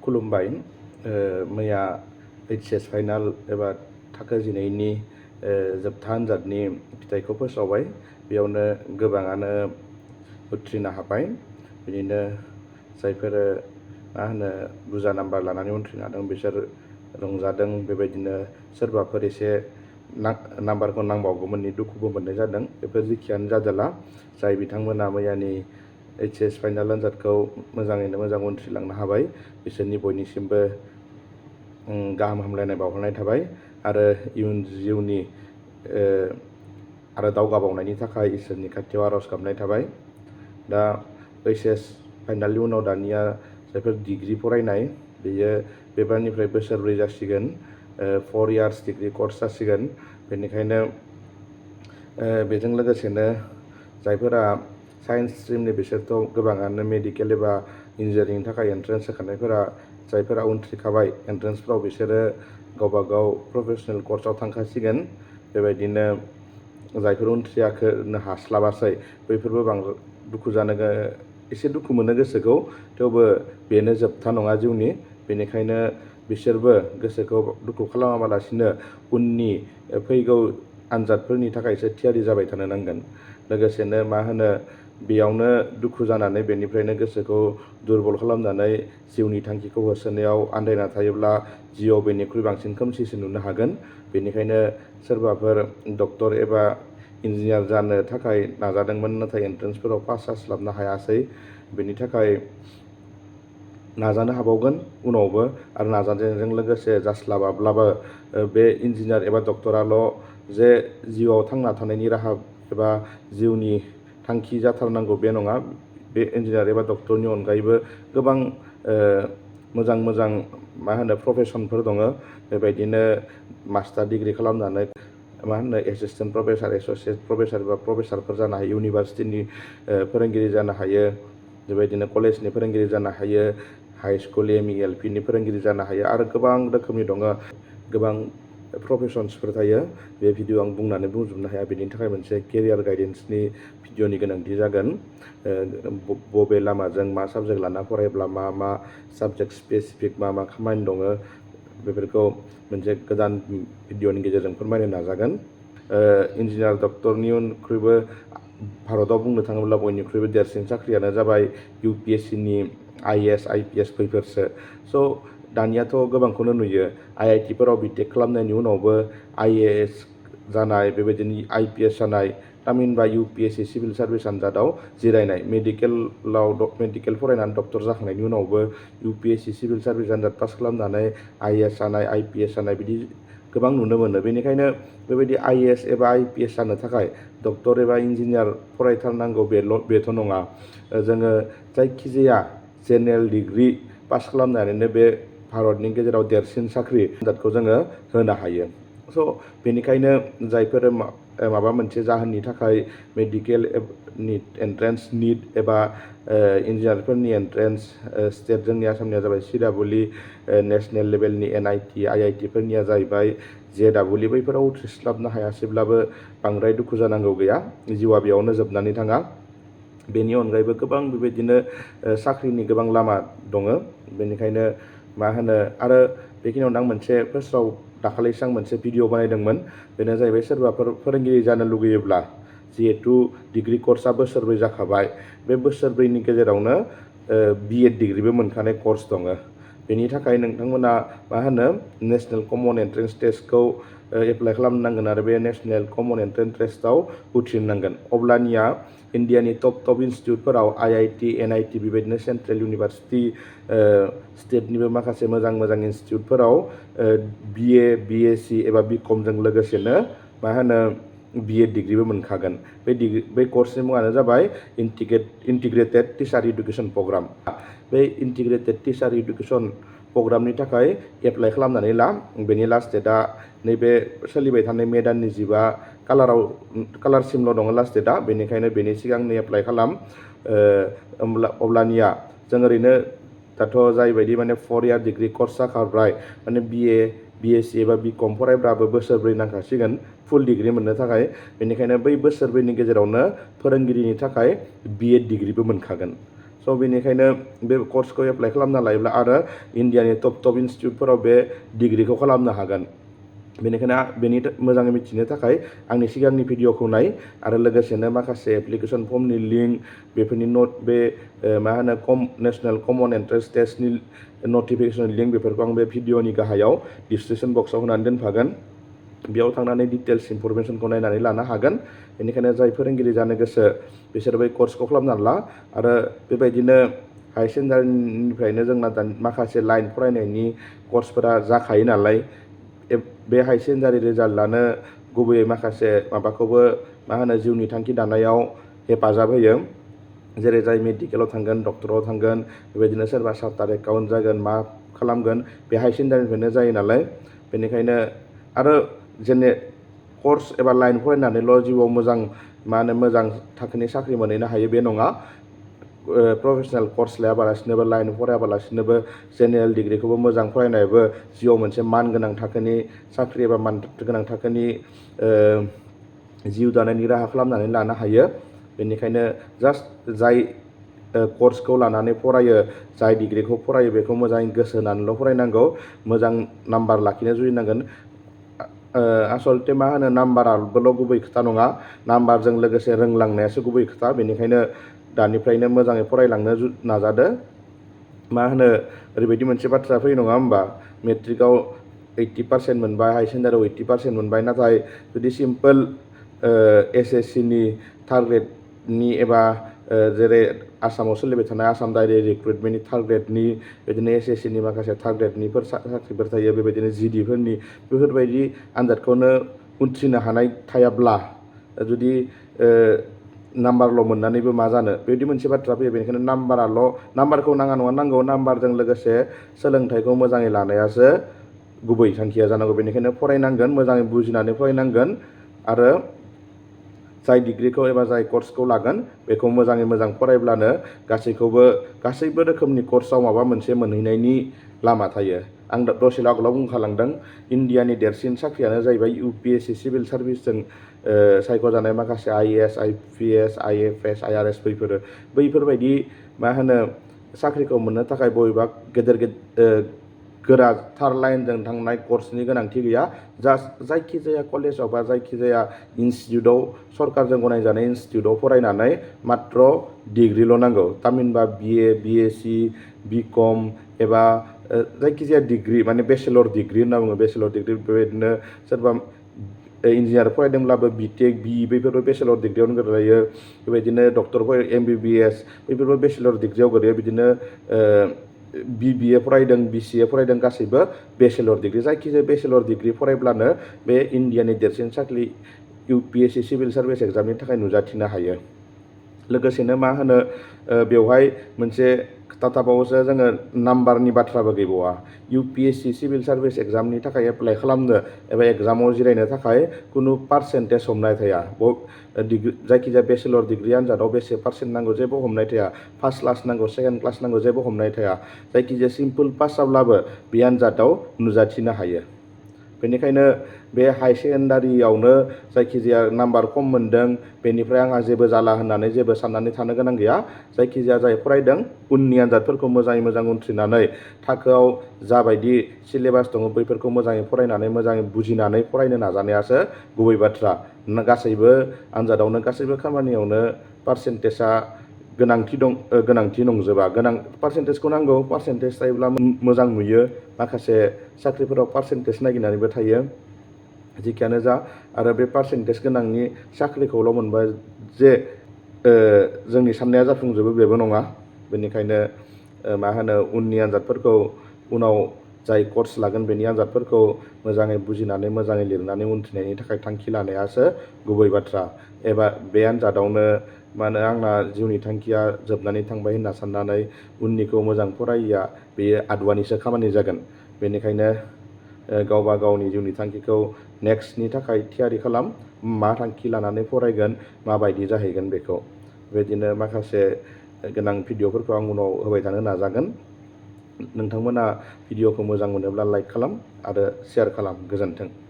खुलुमबाय मैया HS final एबा थाखो 12नि जोबथा आनजादनि फिथाइखौ फोसावबाय। बेयावनो गोबाङानो उथ्रिनो हाबाय। बिदिनो जायफोर बुरजा नाम्बार लानानै उथ्रिनो हादों बिसोर रंजादों। बेबायदिनो सोरबाफोर एसे नाम्बारखौ नांबावगौमोननि दुखुबो मोननाय जादों। बेफोर जेखियानो जादोला जाय बिथांमोना मैयानि HS फाइनाल आनजादखौ मोजाङैनो मोजां उथ्रिलांनो हाबाय बिसोरनि बयनिसिमबो गाहाम हामलायनाय बावहरनाय थाबाय आरो इयुन जिउनि आरो दावगाबावनायनि थाखाय इसोरनि खाथियाव आरज गाबनाय थाबाय। दा HS फाइनालनि उनाव दानिया जायफोर डिग्री फरायनाय बेयो बेबारनिफ्राय बोसोरब्रै जासिगोन। 4 इयार्स डिग्री कर्स जासिगोन। बेनिखायनो बेजों लोगोसेनो जायफोरा साइन्स स्ट्रिमनि बिसोरथ' गोबाङानो मेडिकेल एबा इन्जिनियारिंनि थाखाय एन्ट्रेन्स होखानायफोरा जायफोरा उनथ्रिखाबाय एन्ट्रेन्सफ्राव बिसोरो गावबागाव प्रफेसनेल कर्सआव थांखासिगोन। बेबायदिनो जायफोर उनथ्रियाखोनो हास्लाबासै बैफोरबो बांद्राय एसे दुखु मोनो गोसोखौ। थेवबो बेनो जोबथा नङा जिउनि। बेनिखायनो बिसोरबो गोसोखौ दुखु खालामालासिनो उननि फैगौ आनजादफोरनि थाखायसो थियारि जाबाय थानो नांगोन। लोगोसेनो बेयावनो दुखु जानानै बेनिफ्रायनो गोसोखौ दुरबल खालामनानै जिउनि थांखिखौ होसोनायाव आन्दायना थायोब्ला जिउआव बेनिख्रुइ बांसिन खोमसिसिन नुनो हागोन। बेनिखायनो सोरबाफोर डक्टर एबा इन्जिनियार जानो थाखाय नाजादोंमोन नाथाय एन्ट्रेन्सफोराव पास जास्लाबनो हायासै। बेनि थाखाय नाजानो हाबावगोन उनावबो आरो नाजानायजों लोगोसे जास्लाबाब्लाबो बे इन्जिनियार एबा डक्टराल' जे जिउआव थांना थानायनि राहा एबा जिउनि थांखि जाथारनांगौ बे नङा। बे इन्जिनियार एबा डक्टरनि अनगायैबो गोबां मोजां मोजां प्रफेसनफोर दङ। बेबायदिनो मास्टार डिग्री खालामनानै एसिस्टेन्ट प्रफेसार एस'सियेट प्रफेसार एबा प्रफेसारफोर जानो हायो। इउनिभार्सिटिनि फोरोंगिरि जानो हायो। बेबायदिनो कलेजनि फोरोंगिरि जानो हायो। हाई स्कुल ME LP नि फोरोंगिरि जानो हायो आरो गोबां रोखोमनि दङ। गोबां प्रफेसन्सफोर थायो। बे भिडिअ आं बुंनानै बुंजोबनो हाया। बेनि थाखाय मोनसे केरियार गाइडेन्सनि भिडिअनि गोनांथि जागोन। बबे लामाजों मा साबजेक्ट लाना फरायब्ला मा साबजेक्ट स्पेसिफिक मा खामानि दङ बेफोरखौ मोनसे गोदान भिडिअनि गेजेरजों फोरमायनो नाजागोन। इन्जिनियार डक्टरनि उनख्रुइबो भारताव बुंनो थाङोब्ला बयनिख्रुइबो देरसिन साख्रियानो जाबाय UPSC नि IAS IPS बैफोरसो। स' दानियाथ' गोबांखौनो नुयो IIT फोराव BTech खालामनायनि उनावबो IAS जानाय बेबायदिनो IPS जानाय थामहिनबा UPSC सिभिल सार्भिस आनजादाव जिरायनाय। मेडिकेल फरायनानै डक्टर जाखांनायनि उनावबो UPSC सिभिल सार्भिस आनजाद पास खालामनानै IAS जानाय IPS जानाय बिदि गोबां नुनो मोनो। बेनिखायनो बेबायदि IAS एबा IPS जानो थाखाय डक्टर एबा इन्जिनियार फरायथारनांगौ बेथ' नङा। जोङो जायखिजाया जेनेरेल डिग्री पास खालामनानैनो बे भारतनि गेजेराव देरसिन साख्रि आनजादखौ जोङो होनो हायो। स' बेनिखायनो जायफोर माबा मोनसे जाहोननि थाखाय मेडिकेलनि एन्ट्रेन्स निट एबा इन्जिनियारफोरनि एन्ट्रेन्स स्टेट जोंनि आसामनिया जाबाय CEE नेसनेल लेभेलनि NIT IIT फोरनिया जाहैबाय JEE बैफोराव उथ्रिस्लाबनो हायासैब्लाबो बांद्राय दुखु जानांगौ गैया। जिउआ बेयावनो जोबनानै थाङा। बेनि अनगायैबो गोबां बेबायदिनो साख्रिनि गोबां लामा दङ। बेनिखायनो आरो बेखिनियावनो आं मोनसे दाखालिसो आं मोनसे भिडिअ बानायदोंमोन। बेनो जाहैबाय सोरबाफोर फोरोंगिरि जानो लुगैयोब्ला जिहेथु डिग्री कर्सआ बोसोरब्रै जाखाबाय बे बोसोरब्रैनि गेजेरावनो B.Ed डिग्रीबो मोनखानाय कर्स दङ। बेनि थाखाय नोंथांमोना नेशनेल कमन एन्ट्रेन्स टेस्टखौ एप्लाइ खालामनांगोन आरो बे नेशनेल कमन एन्ट्रेन्स टेस्टआव उथ्रिनांगोन। अब्लानिया इन्डियानि टप इनस्टिट्युटफोराव IIT NIT बेबायदिनो सेन्ट्रेल इउनिभार्सिटि स्टेटनिबो माखासे मोजां मोजां इनस्टिट्युटफोराव BA BSc एबा BCom जों लोगोसेनो B.Ed डिग्रीबो मोनखागोन। बे कर्सनि मुङानो जाबाय इन्टिग्रेटेड टिचार इडुकेसन प्रग्राम। बे इन्टिग्रेटेड टिचार इडुकेसन प्रग्रामनि थाखाय एप्लाइ खालामनानै ला। बेनि लास्ट डेटआ नैबे सोलिबाय थानाय मे दाननि 15 खालारसिमल' दङ लास्ट डेटआ। बेनिखायनो बेनि सिगांनो एप्लाइ खालाम। अब्लानिया जों ओरैनो दाथ' जायबायदि 4 इयार डिग्री कर्स जाखाबाय BA BSc एबा BCom फरायब्लाबो बोसोरब्रै नांखासिगोन फुल डिग्री मोननो थाखाय। बेनिखायनो बै बोसोरब्रैनि गेजेरावनो फोरोंगिरिनि थाखाय B.Ed डिग्रीबो मोनखागोन। स' स' बेनिखायनो बे कर्सखौ एप्लाइ खालामना लायोब्ला आरो इण्डियानि टप इनस्टिटिउटफोराव बे डिग्रिखौ खालामनो हागोन। बेनिखायनो बेनि मोजाङै मिथिनो थाखाय आंनि सिगांनि भिडिअखौ नाय आरो लोगोसेनो माखासे एप्लिकेसन फर्मनि लिंक बेफोरनि नट बे मा होनो नेसनेल कमन एन्ट्रेन्स टेस्टनि नटिफिकेसन लिंक बेफोरखौ आं बे भिडिअनि गाहायाव डिसक्रिपसन बक्सआव होनानै दोनफागोन। बेयाव थांनानै डिटेल्स इनफरमेसनखौ नायनानै लानो हागोन। बेनिखायनो जाय फोरोंगिरि जानो गोसो बिसोर बै कर्सखौ खालामनानै ला आरो बेबायदिनो हाई सेकेन्डारिनिफ्रायनो जोंना माखासे लाइन फरायनायनि कर्सफोरा जाखायो नालाय बे हाई सेकेन्डारि रिजाल्टआनो गुबैयै माखासे माबाखौबो मा होनो जिउनि थांखि दानायाव हेफाजाब होयो। जेरै जाय मेडिकेलाव थांगोन डक्टराव थांगोन बेबायदिनो सोरबा चार्टार्ड एकाउन्ट जागोन मा खालामगोन बे हाई सेकेन्डारिनिफ्रायनो जायो नालाय बेनिखायनो आरो जेने कर्स एबा लाइन फरायनानैल' जिउआव मोजां मा होनो मोजां थाखोनि साख्रि मोनहैनो हायो बे नङा। प्रफेसनेल कर्स लायाबालासिनोबो लाइन फरायाबालासिनोबो जेनेरेल डिग्रिखौबो मोजां फरायनायबो जिउआव मोनसे मान गोनां थाखोनि साख्रि एबा मान गोनां थाखोनि जिउ दानायनि राहा खालामनानै लानो हायो। बेनिखायनो जास्ट जाय कर्सखौ लानानै फरायो जाय डिग्रिखौ फरायो बेखौ मोजाङै गोसो होनानैल' फरायनांगौ। मोजां नाम्बार लाखिनो जुजिनांगोन। आसलथे मा होनो नाम्बाराबोल' गुबै खोथा नङा, नाम्बारजों लोगोसे रोंलांनायासो गुबै खोथा। बेनिखायनो दानिफ्रायनो मोजाङै फरायलांनो नाजादो। मा होनो ओरैबायदि मोनसे बाथ्रा फैयो नङा होमबा, मेट्रिकआव 80% मोनबाय, हाई सेकेन्डारियाव 80% मोनबाय, नाथाय जुदि सिम्पोल SSCनि थार्ड ग्रेडनि एबा जेरै आसामाव सोलिबाय थानाय आसाम डाइरेक्ट रिक्रुटमेन्टनि थार्ड ग्रेडनि बिदिनो SSCनि माखासे थार्ड ग्रेडनिफोर साख्रिफोर थायो बेबायदिनो GDफोरनि बेफोरबायदि आनजादखौनो उथ्रिनो हानाय थायाब्ला जुदि नाम्बारल' मोननानैबो मा जानो बेबायदि मोनसे बाथ्रा फैयो। बेनिखायनो नाम्बारखौ नाङा नङा नांगौ, नाम्बारजों लोगोसे सोलोंथाइखौ मोजाङै लानायासो गुबै थांखिया जानांगौ। बेनिखायनो फरायनांगोन, मोजाङै बुजिनानै फरायनांगोन आरो जाय डिग्रिखौ एबा जाय कर्सखौ लागोन बेखौ मोजाङै मोजां फरायब्लानो गासैबो रोखोमनि कर्सआव माबा मोनसे मोनहैनायनि लामा थायो। आं दसे आगोलाव बुंखालांदों इण्डियानि देरसिन साख्रियानो जाहैबाय UPSC सिभिल सार्भिसजों सायख'जानाय माखासे IAS, IPS, IFS, IRS बैफोरबायदि मा होनो साख्रिखौ मोननो थाखाय बबेबा गेदेर गोराथार लाइनजों थांनाय कर्सनि गोनांथि गैया। जायखिजाया कलेजाव बा जायखिजाया इनस्टिटिउटआव सरकारजों गनायजानाय इनस्टिटिउटआव फरायनानै मात्र डिग्रिल' नांगौ। थामहिनबा BA, BSc, BCom एबा जायखिजाया डिग्रि माने बेचेलर डिग्रि होनना बुङो। बेचेलर डिग्रि बेबायदिनो सोरबा इन्जिनियार फरायदोंब्लाबो BTech, BE बैफोरबो बेचेलर डिग्रियावनो गोलैयो। बेबायदिनो डक्टरफोर MBBS बैफोरबो बेचेलर डिग्रियाव गोलैयो। बिदिनो BBA फरायदों, BCA फरायदों, गासैबो बेचेलर डिग्रि। जायखिजाया बेचेलर डिग्रि फरायब्लानो बे इण्डियानि देरसिन साख्रि UPSC सिभिल सार्भिस एग्जामनि थाखाय नुजाथिनो हायो। लोगोसेनो मा होनो बेवहाय मोनसे खोथा थाबावोसो, जोङो नाम्बारनि बाथ्राबो गैबावा। UPSC सिभिल सार्भिस एग्जामनि थाखाय एप्लाइ खालामनो एबा एग्जामाव जिरायनो थाखाय खुनु पार्सेन्टेज हमनाय थाया। जायखिजाया बेचेलर डिग्रि आनजादाव बेसे पार्सेन्ट नांगौ जेबो हमनाय थाया। फार्स्ट क्लास नांगौ, सेकेन्ड क्लास नांगौ, जेबो हमनाय थाया। जायखिजाया सिम्पोल पास जाब्लाबो बे आनजादाव नुजाथिनो हायो। बेनिखायनो बे हाई सेकेन्डारियावनो जायखिजाया नाम्बार खम मोनदों बेनिफ्राय आंहा जेबो जाला होननानै जेबो साननानै थानो गोनां गैया। जायखिजाया जाय फरायदों उननि आनजादफोरखौ मोजाङै मोजां उथ्रिनानै थाखोआव जाबायदि सिलेबास दङ बैफोरखौ मोजाङै फरायनानै मोजाङै बुजिनानै फरायनो नाजानायासो गुबै बाथ्रा। गासैबो आनजादावनो गासैबो खामानियावनो पार्सेन्टेजआ गोनांथि नंजोबा। पार्सेन्टेजखौ नांगौ, पार्सेन्टेज थायोब्ला मोजां नुयो। माखासे साख्रिफोराव पार्सेन्टेज नागिरनानैबो थायो। जिखियानो जा आरो बे पार्सेन्टेज गोनांनि साख्रिखौल' मोनबा जे जोंनि साननाया जाफुंजोबो बेबो नङा। बेनिखायनो मा होनो उननि आनजादफोरखौ उनाव जाय कर्स लागोन बेनि आनजादफोरखौ मोजाङै बुजिनानै मोजाङै लिरनानै उथ्रिनायनि थाखाय थांखि लानायासो गुबै बाथ्रा। एबा बे आनजादावनो मानो आंना जिउनि थांखिया जोबनानै थांबाय होनना साननानै उननिखौ मोजां फरायिया बेयो आदुवानिसो खामानि जागोन। बेनिखायनो गावबा गावनि जिउनि थांखिखौ नेक्स्टनि थाखाय थियारि खालाम। मा थांखि लानानै फरायगोन, माबायदि जाहैगोन बेखौ। बेबायदिनो माखासे गोनां भिडिअफोरखौ आं उनाव होबाय थानो नाजागोन। नोंथांमोना भिडिअखौ मोजां मोनोब्ला लाइक खालाम आरो शेयार खालाम। गोजोन्थों।